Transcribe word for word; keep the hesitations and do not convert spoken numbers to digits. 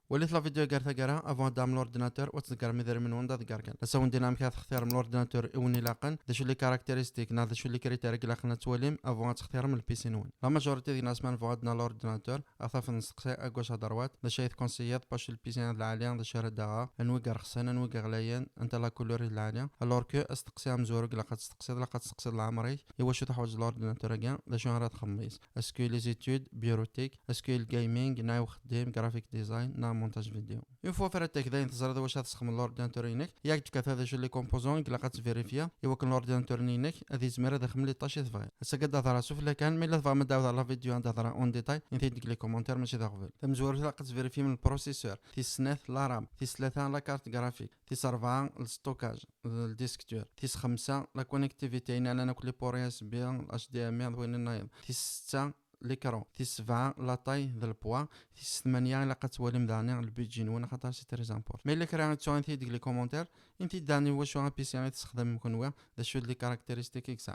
Walit la vidéo gar tagara avant ad d-terrem l'ordinateur u ad tḍeggrem idrimen-nwen d aḍeggar kan. Ad awen-d-iniɣ amek ad textirem l'ordinateur i wen-ilaqen, d acu les caractéristiques neɣ d acu les critères i ilaqen ad twalim avant ad textirem le P C-nwen. La majorité deg-neɣ asma nebɣa ad d-naɣ l'ordinateur, ad tafeḍ nesteqsi à gauche à droite, d acu ay tkonsiyiḍ, pac le P C-a d lɛali, d acu ara d-aɣeɣ, anwa i yerxsen, anwa i yeɣlayen, anta la couleur i d lɛali, alors que asteqsi amezwaru ilaq ad testeqsiḍ, ilaq ad testeqsiḍ leɛmer-ik, i wacu teḥwaǧeḍ l'ordinateur-agi, d acu ara txedmeḍ yis. Est-ce que les études, bureautique, est-ce que le gaming, neɣ uxeddim, graphic design, neɣ montage vidéo. Une fois فرتك dayen teẓriḍ wacu ad tesxedmeḍ l'ordinateur-inek, yak d-kkat d acu les composants ilaq ad tesvérifiyeḍ i wakken l'ordinateur-inek ad yezmir ad ixdem les tâches i tebɣiḍ. Ass-agi ad d-aḍra sufella kan, ma yella tebɣam ad d-awḍeɣ la vidéo ad d-aḍra en détail, init-iyi-d deg les commentaires mačči d aɣbel. Tamezwarut ilaq ad tesvérifyem le processeur, tis snat la RAM, tis tlata la carte graphique, tis rebɛa le stockage, le disque dur, tis xemsa la connectivité, ayen ɛnan akk les ports U S B, H D M I d wayen nniḍen, tis setta l'écran, tis sebɛa la taille d le poids, tis tmanya ilaq ad twalim daɣen le budget-nwen axaṭer c'est très important. Ma yella kra i tettuɣ init-iyi-d deg les commentaires, init-iyi-d daɣen i wacu a P C i tessexdamem kenwi, d acu les caractéristiques i yesɛa.